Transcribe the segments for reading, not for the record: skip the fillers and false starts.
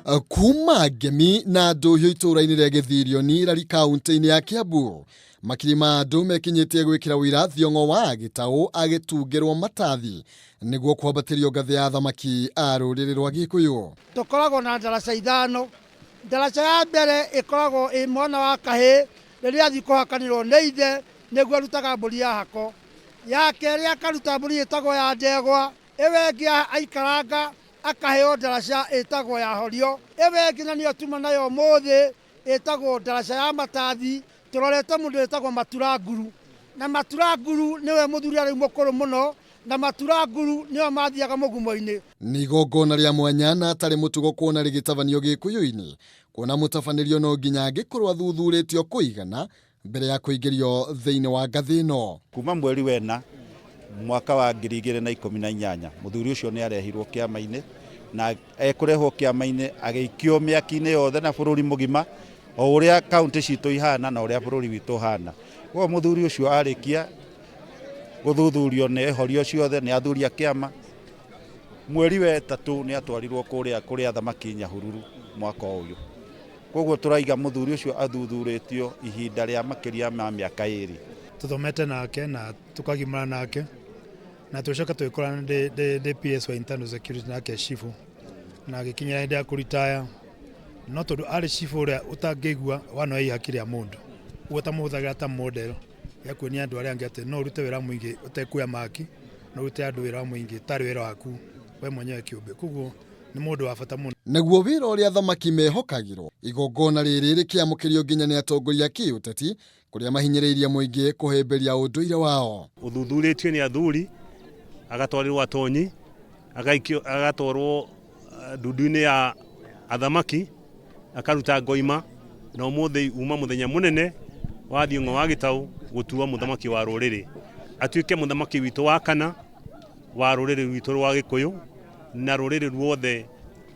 Kuma ngemi na ndũhiũ itũũra-inĩ rĩa Gĩthirioni Rari kaunti-inĩ ya Kiambu, makiri ma andũ mekinyĩtie gwĩkĩra ũira Thiong'o wa Gĩtaũ agĩtungĩrwo matathi nĩguo kwambatĩrio ngathĩ ya athamaki a rũrĩrĩ rwa Gĩkũyũ. Tũkoragwo na ndaraca ithano. Ndaraca ya mbere ĩkoragwo ĩ mwana wa kahĩĩ rĩrĩa athiĩ kũhakanĩrwo nĩ ithe nĩguo arutaga mbũri ya hako. Ya kerĩ akaruta mbũri ĩtagwo ya ndegwa, ĩyo ĩngĩ aikaranga akaheo ndaraca ĩtagwo ya horio. Ĩyo ĩngĩ na nĩyo tuma nayo ũmũthĩ ĩtagwo ndaraca ya matathi, tũrorete mũndũ wĩtagwo Matura Nguru. Na Matura Nguru nĩwe mũthuri ũrĩa rĩu mũkũrũ mũno, na Matura Nguru nĩo mathiaga mũgumo-inĩ. Nĩ igongona rĩa mwanya na atarĩ mũtugo kuona rĩgĩtabanio Gĩkũyũ-inĩ, kuona mũtabanĩrio no nginya angĩkorwo athuthurĩtio kũigana mbere ya kũingĩrio thĩinĩ wa ngathĩ ĩno. Kuma mweri wena mwaka wa 2018, mũthuri ũcio nĩ arehirwo kĩama-inĩ, na ekũrehwo kĩama-inĩ agĩikio mĩaki-inĩ yothe na bũrũri mũgima, o ũrĩa kaunti citũ ihana na ũrĩa bũrũri witũ ũhana. Koguo mũthuri ũcio arĩkia gũthuthurio nĩ horio ciothe nĩ athuri a kĩama, mweri wa ĩtatũ nĩ atwarirwo kũrĩa kũrĩ athamaki Nyahururu mwaka ũyũ. Koguo tũraiga mũthuri ũcio athuthurĩtio ihinda rĩa makĩria ma mĩaka 2. Tũthomete nake na tũkagimara nake, na tũgĩcoka tũgĩkorana ndĩ PS wa internal security nake chifu, na agĩkinyĩra hĩndĩ ya kũritaya, no tondũ arĩ chifu ũrĩa ũtangĩigua wanoya ihaki rĩa mũndũ, ũguo tamũhũthagĩra ta model ya kuonia andũ arĩa angĩ atĩ no ũrute wĩra mũingĩ ũtekuoya maki, no ũrute andũ wĩra mũingĩ tarĩ wĩra waku we mwenyewe kĩũmbe. Koguo nĩ mũndũ wa bata mũno. Naguo wĩra ũrĩa athamaki mehokagĩrwo, igongona rĩrĩ rĩkĩamũkĩrio nginya nĩ atongoria a kĩũteti kũrĩa mahinyĩrĩirie mũingĩ kũhĩmbĩria ũndũire wao. Ũthuthurĩtio nĩ athuri, agatwarĩrwo atonyi, agaikio, agatwarwo ndundu-inĩ ya athamaki, akaruta ngoima, na ũmũthĩ uma mũthenya mũnene wa Thiong'o wa Gĩtaũ gũtua mũthamaki wa rũrĩrĩ, atuĩke mũthamaki witũ wa kana wa rũrĩrĩ rwitũ rwa Gĩkũyũ na rũrĩrĩ ruothe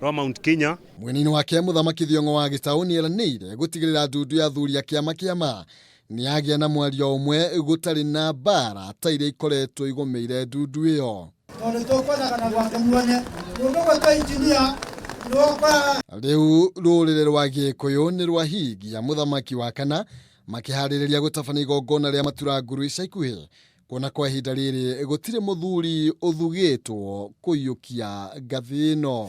rwa Mount Kenya. Mwena-inĩ wake mũthamaki Thiong'o wa Gĩtaũ nĩeranĩire gũtigĩrĩra ndundu ya athuri a kĩama kĩama nĩyagĩa na mwario ũmwe gũtarĩ na mbara ta iria ikoretwo igũmĩire ndundu ĩyo. Tondũ tũkwendaga na gwake muone mũndũ ũgwĩtwo injinia nĩũkoraga. Rĩu rũrĩrĩ rwa Gĩkũyũ nĩ rwahingia mũthamaki wa kana makĩharĩrĩria gũtabania igongona rĩa Matura Nguru ica ikuhĩ, kuona kwa ihinda rĩrĩ gũtirĩ mũthuri ũthugĩtwo kũiyũkia ngathĩ ĩno.